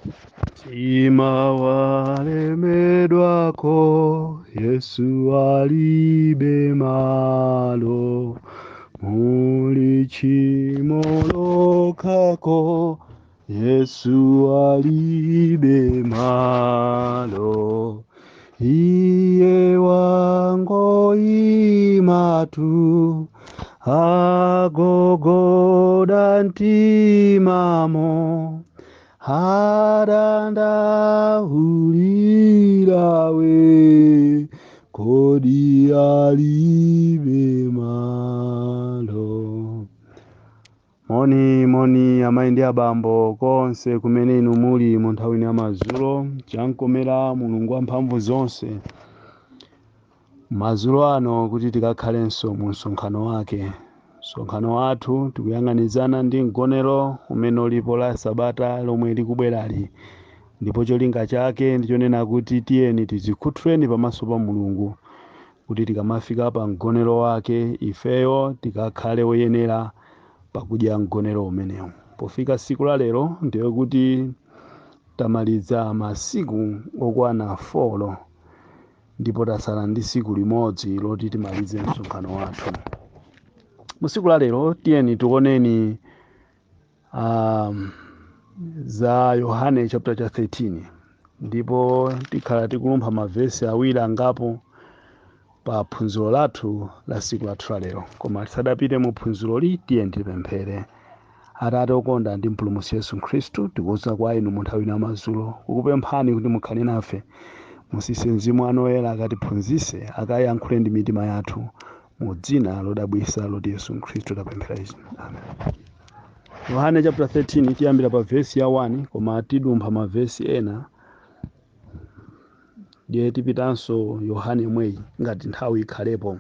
Mtima walemedwako, Yesu alibe malo, muli tchimo lokhako, Yesu alibe malo. Iye wangoimatu, agogoda mtimamo, adandaulirawe, kodi alibe malo. Moni moni amayi ndi abambo konse kumene inu muli mu nthawi ino ya madzulo, chankomera Mulungu wamphamvu zonse madzulo ano kuti tikakhalenso mu msonkhano wake. Msonkhano wathu tikuyang'anizana ndi mgonero umene ulipo la sabata lomwe likubwerali, ndipo cholinga chake ndichonena kuti tiyeni tizikhuthuleni pamaso pa Mulungu kuti tikamafika pa mgonero wake ifeyo tikakhale oyenera pakudya mgonero umenewu. Pofika siku la lero ndiye kuti tamaliza masiku okwana 4, ndipo tasala ndi siku limodzi loti timalize msonkhano wathu. Musiku la lero tiyeni tioneni za Yohane chapter cha 13, ndipo tikhala tikulumpha mavesi awiri angapo pa phunziro lathu la siku lathu la lero. Koma tisadapite mu phunziroli, tiyeni tipemphere. Atate okonda ndi Mpulumutsi Yesu Khristu, tikuwuza kwa inu mu nthawi ino yamadzulo kukupemphani kuti mukhale nafe, musise Mzimu wanu Woyera akatiphunzitse, akayankhule ndi mitima yathu, mu dzina lodabwitsa loti Yesu Khristu tapemphera izi, amen. Yohane chapter 13, tiyambira pa vesi ya 1, koma tidumpha mavesi ena, ndiye tipitanso Yohane mweyi ngati nthawi ikhalepo.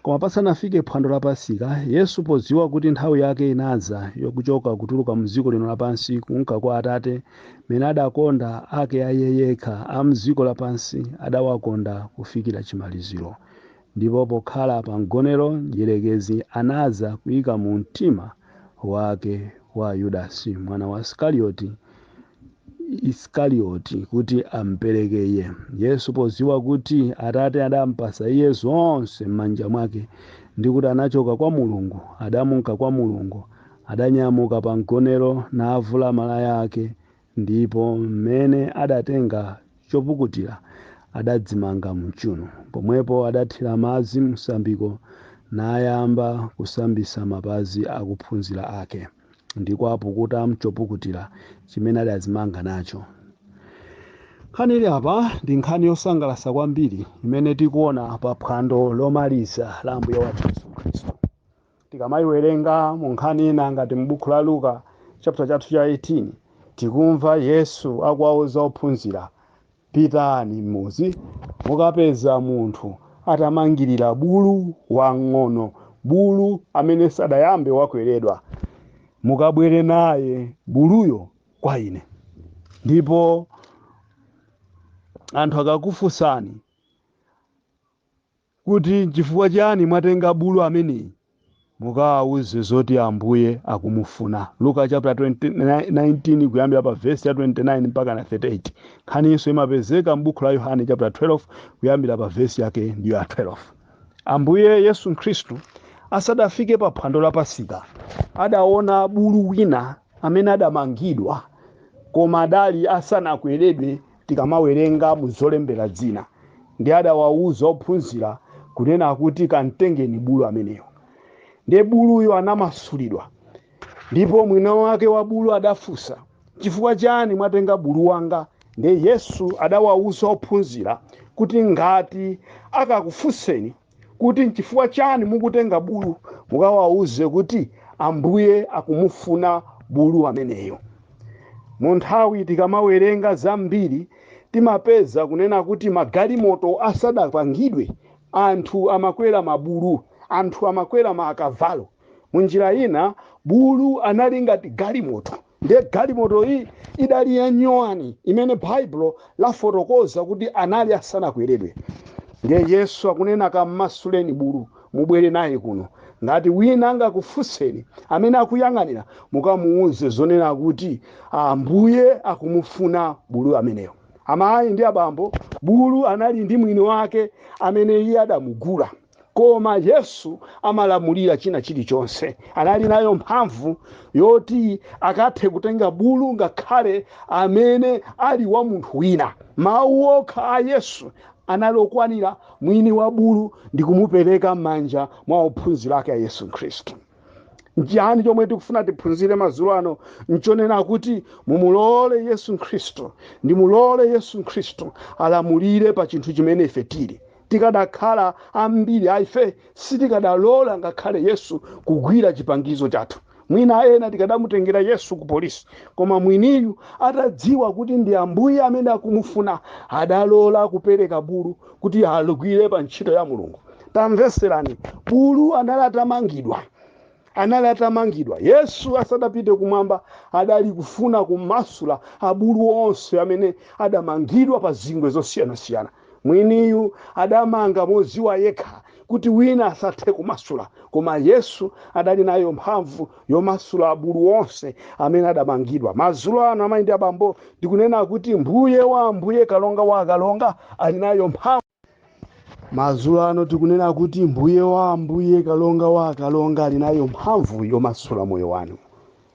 Koma pasanafike phwando la Pasika, Yesu podziwa kuti nthawi yake inadza yokuchoka kutuluka mdziko lino lapansi kunka kwa Atate, mene adakonda ake aye yekha a mdziko lapansi, adawakonda kufikira chimaliziro. Ndipo pokhala pa mgonero, mdierekezi anadza kuyika mu mtima wake wa Yudasi mwana wa Isikarioti kuti ampereke iye. Yesu podziwa kuti Atate adampasa iye zonse m'manja mwake, ndi kuti anachoka kwa Mulungu adamuka kwa Mulungu, adanyamuka pa mgonero navula malaya ake, ndipo mmene adatenga chopukutira adadzimanga mchuno. Pomwepo adathira madzi msambiko nayamba kusambisa mapazi akuphunzira ake, ndi kuapukuta mchopukutira chimene adazimanga nacho. Nkhani ili apa ndi nkhani yosangalatsa kwambiri imene tikuona pa phwando lomaliza la Ambuye wathu Yesu Khristu. Tikamayiwerenga mu nkhani ina ngati m'buku la Luka chapter chathu cha 18, tikumva Yesu akuwauza ophunzira, pitani m'mudzi mukapeza munthu atamangirira bulu wang'ono, bulu amene sadayambe wakweredwa, mukabwere naye buluyo kwa ine. Ndipo anthu akakufunsani kuti chifukwa chani mwatenga bulu ameneyi, mukawauze zoti Ambuye akumufuna. Luka chapter 19 kuyambira pa verse ya 29 mpaka na 38. Nkhaniso imapezeka m'buku la Yohane chapter 12 kuyambira pa verse yake ndiyo ya 12. Ambuye Yesu Khristu asadafike pa phwando la Pasika, adaona bulu wina amene adamangidwa koma adali asanakweredwe, tikamawerenga mu zolembera dzina, ndi adawauza ophunzira kunena kuti kamtengeni bulu ameneyo. Ndiye buluyo anamasulidwa, ndipo mwina wake wa bulu adafunsa, chifukwa chani mwatenga bulu wanga? Ndiye Yesu adawauza ophunzira kuti ngati akakufunseni kuti nchifukwa chani mukutenga bulu, mukawauze kuti Ambuye akumufuna bulu ameneyo. Mu nthawi tikamawerenga zambiri timapeza kunena kuti magalimoto asadapangidwe, anthu amakwera mabulu, anthu amakwera maakavalo. Munjira ina bulu anali ngati galimoto, ndiye galimoto iyi idali ya nyowani imene Baibulo lafotokoza kuti anali asanakweredwe. Ndiye Yesu akunena kammasuleni bulu mubwere naye kuno. Ngati wina angakufunseni amene akuyang'anira, mukamuuze zonena kuti Ambuye akumufuna bulu ameneyo. Amayi ndi abambo, bulu anali ndi mwini wake amene iye adamugula, koma Yesu amalamulira china chilichonse. Anali nayo mphamvu yoti akathe kutenga bulu ngakhale amene ali wa munthu wina. Mawu okha a Yesu anali okwanira mwini wa bulu ndi kumupereka m'manja mwa ophunzira ake a Yesu Khristu. Nchiyani chomwe tikufuna tiphunzire madzulo ano? Nchonena kuti mumulole Yesu Khristu, ndimulole Yesu Khristu alamulire pa chinthu chimene ife tili. Tikadakhala ambiri a ife sitikadalola ngakhale Yesu kugwira chipangizo chathu. Mwina ena tikadamutengera Yesu ku polisi, koma mwiniyu atadziwa kuti ndi Ambuye amene akumufuna, adalola kupereka bulu kuti alugwire pa ntchito ya Mulungu. Tamveserani, bulu anali atamangidwa, anali atamangidwa. Yesu asadapite kumwamba adali kufuna kumasula abulu onse amene adamangidwa pa zingwe zosiyanasiyana. Mwiniyu adamanga moziwa yekha kuti wina asathe kumasula, koma Yesu adali nayo mphamvu yomasula abulu onse amene adamangidwa. Madzulo ano, amayi ndi abambo, ndikunena kuti Mbuye wa ambuye, Kalonga wa akalonga, ali nayo mphamvu. Madzulo ano tikunena kuti Mbuye wa ambuye, Kalonga wa akalonga, ali nayo mphamvu yomasula moyo wanu.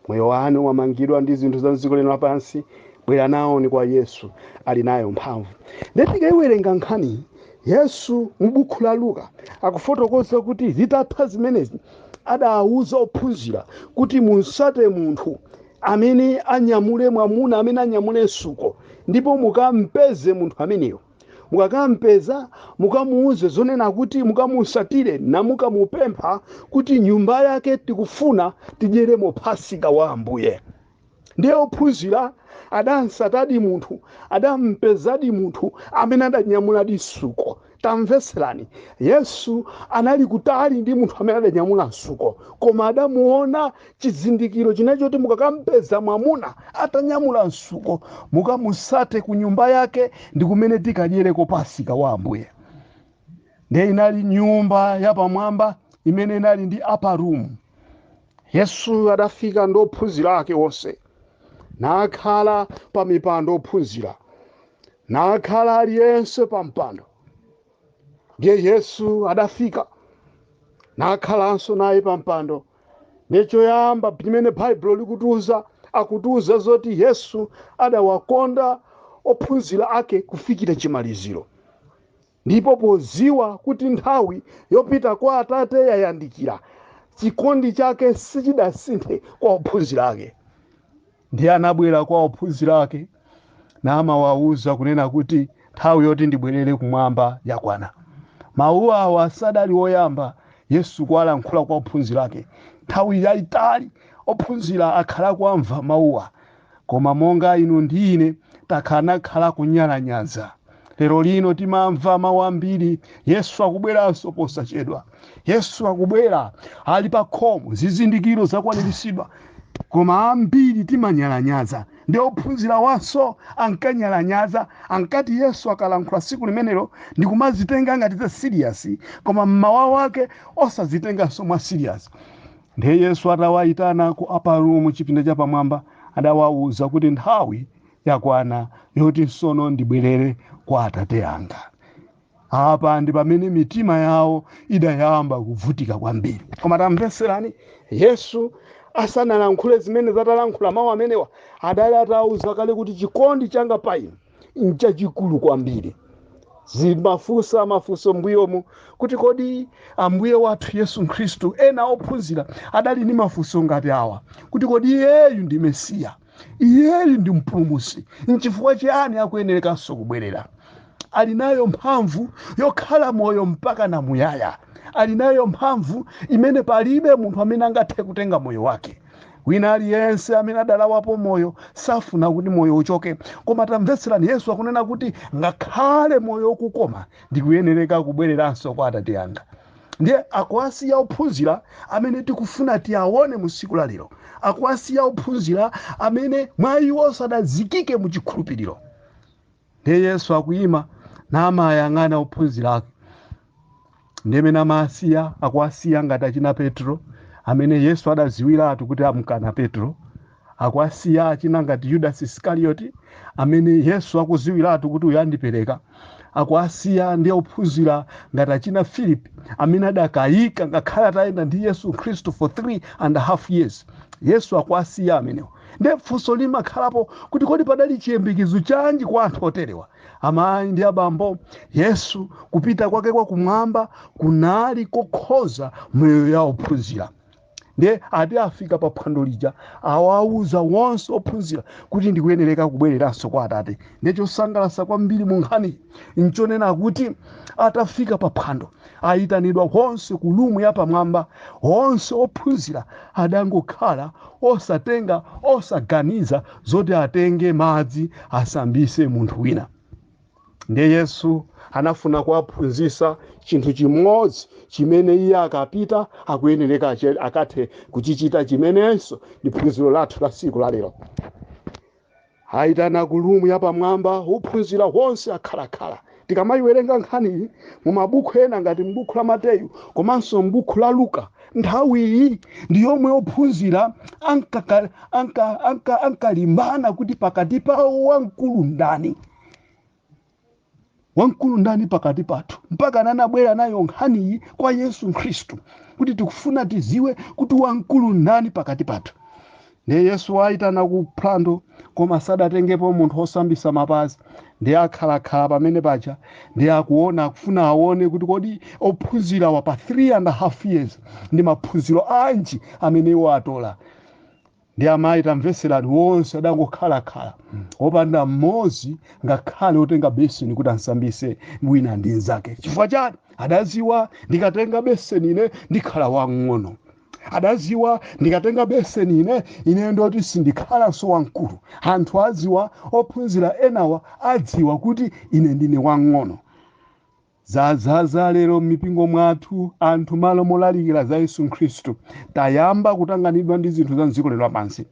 Moyo wanu wamangidwa ndi zinthu za dziko lino lapansi, bwera nawoni kwa Yesu, ali nayo mphamvu. Ndetikayiwerenga nkhani, Yesu mu buku la Luka akufotokoza kuti zitatha zimenezi adawuza ophunzira kuti munsate munthu amene anyamule, mwamuna amene anyamule msuko, ndipo mukampeze munthu ameneyo. Mukakampeza mukamuuze zonena kuti mukamusatire namukamupempha kuti nyumba yake tikufuna tidyeremo Pasika wa Ambuye. Ndiye ophunzira adansatadi munthu, adampezadi munthu amene adanyamuladi msuko. Tamveserani, Yesu anali kutali ndi munthu amene adanyamula msuko, koma adamuona chizindikiro chinachoti mukakampeza mwamuna atanyamula msuko, mukamusate ku nyumba yake ndi kumene tikadyereko Pasika wa Ambuye. Ndiye inali nyumba yapamwamba imene inali ndi upper room. Yesu adafika ndi ophunzira ake onse, nakhala pa mipando ophunzira, nakhala aliyense pa mpando. Ndiye Yesu adafika nakhalanso naye pa mpando. Ndiye choyamba chimene Baibulo likutiuza, akutiuza zoti Yesu adawakonda ophunzira ake kufikira chimaliziro, ndipo poziwa kuti nthawi yopita kwa Atate yayandikira, chikondi chake sichidasinthe kwa ophunzira ake. Ndiye anabwera kwa ophunzira ake namawawuza kunena kuti nthawi yoti ndibwerere kumwamba yakwana. Mawu awa sadali oyamba Yesu kuwalankhula kwa ophunzira ake. Nthawi yayitali ophunzira akhala kuamva mawuwa, koma monga inu ndi ine takhala kunyalanyaza. Lero lino timamva mawu ambiri, Yesu akubweranso posachedwa, Yesu akubwera, ali pa khomo, zizindikiro zakwaniritsidwa, koma ambiri timanyalanyaza. Ndi ophunzira wanso ankanyalanyaza, ankati Yesu akalankhula tsiku limenelo ndikumazitenga ngati za serious, koma mmawa wake osazitenganso mwa serious. Ndiye Yesu atawayitana ku upper room, chipinda chapamwamba, adawawuza kuti nthawi yakwana yoti nsono ndibwerere kwa Atate anga. Apa ndi pamene mitima yawo idayamba kuvutika kwambiri. Koma tamveserani, Yesu asanalankhule zimene zatalankhula mawu amenewa, adali atawuza kale kuti chikondi changa pa inu nchachikulu kwambiri. Zimafunsa mafunso mbuyomu kuti kodi Ambuye wathu Yesu Khristu, ena ophunzira adali ndi mafunso ngati awa kuti kodi iyeyu ndi Mesiya, iyeyu ndi Mpulumutsi, nchifukwa chiyani akuyenerekanso kubwerera? Ali nayo mphamvu yokhala moyo mpaka na muyaya, ali nayo mphamvu imene palibe munthu amene angathe kutenga moyo wake. Wina aliyense amene adalawapo moyo safuna kuti moyo uchoke. Koma tamvetserani, Yesu akunena kuti ngakhale moyo ukukoma, ndikuyenereka kubwereranso kwa Atate anga. Ndiye akuwasiya ophunzira amene tikufuna tiyaone mu tsiku la lero, akuwasiya ophunzira amene mwa iwo sadazikike mu chikhulupiriro. Ndiye Yesu akuyima namayang'ana ophunzira ake. Ndimene amasiya, akuasiya ngati achina Petro amene Yesu adaziwiratu kuti amukana Petro, akuasiya achina ngati Judas Iskarioti amene Yesu akuziwiratu kuti uyu andipereka, akuasiya ndi ophunzira ngati achina Philip amene adakayika ngakhale atayenda ndi Yesu Khristu for 3.5 years. Yesu akuasiya amenewo. Ndiye funso limakhalapo kuti kodi padali chiyembekezo chanji kwa anthu oterewa? Amayi ndi abambo, Yesu kupita kwake kwa kumwamba kunali kokhoza moyo ya ophunzira. Ndiye ati afika pa phwando lija, awauza wonse ophunzira kuti ndikuyenereka kubwereranso kwa Atate. Ndiye chosangalatsa kwambiri mu nkhani nchonena kuti atafika pa phwando, ayitanidwa onse ku lumu yapamwamba, onse ophunzira adangokhala osatenga, osaganiza zoti atenge madzi asambise munthu wina. Ndiye Yesu anafuna kuwaphunzitsa chinthu chimodzi chimene iye akapita akuyenereka akathe kuchichita, chimenenso ndi phunziro lathu la tsiku la lero. Ayitana ku lumu yapamwamba, ophunzira onse akhalakhala. Tikamayiwerenga nkhaniyi mu mabuku ena ngati m'buku la Mateyu komanso m'buku la Luka, nthawi iyi ndi yomwe ophunzira ankalimbana kuti pakati pawo wamkulu ndani, wamkulu ndani pakati pathu, mpaka anabwera nayo nkhaniyi kwa Yesu Khristu kuti tikufuna tiziwe kuti wamkulu ndani pakati pathu. Ndiye Yesu ayitana ku phwando, koma sadatengepo munthu osambisa mapazi. Ndiye akhalakhala pamene paja, ndiye akuona, akufuna aone kuti kodi ophunzira wa pa 3.5 years ndi maphunziro anji amene iwo atola. Ndi amayi, tamveserani, wonse adangokhalakhala wopanda mmodzi ngakhale otenga beseni kuti ansambise wina ndi nzake. Chifukwa chani? Adaziwa ndikatenga beseni ine ndikhala wang'ono, adaziwa ndikatenga beseni ine ndoti sindikhalanso wamkulu, anthu adziwa, ophunzira enawa adziwa kuti ine ndine wang'ono. Zazaza lero m'mipingo mwathu, anthu malo molalikira za Yesu Khristu tayamba kutanganidwa ndi zinthu za mdziko lero lapansi.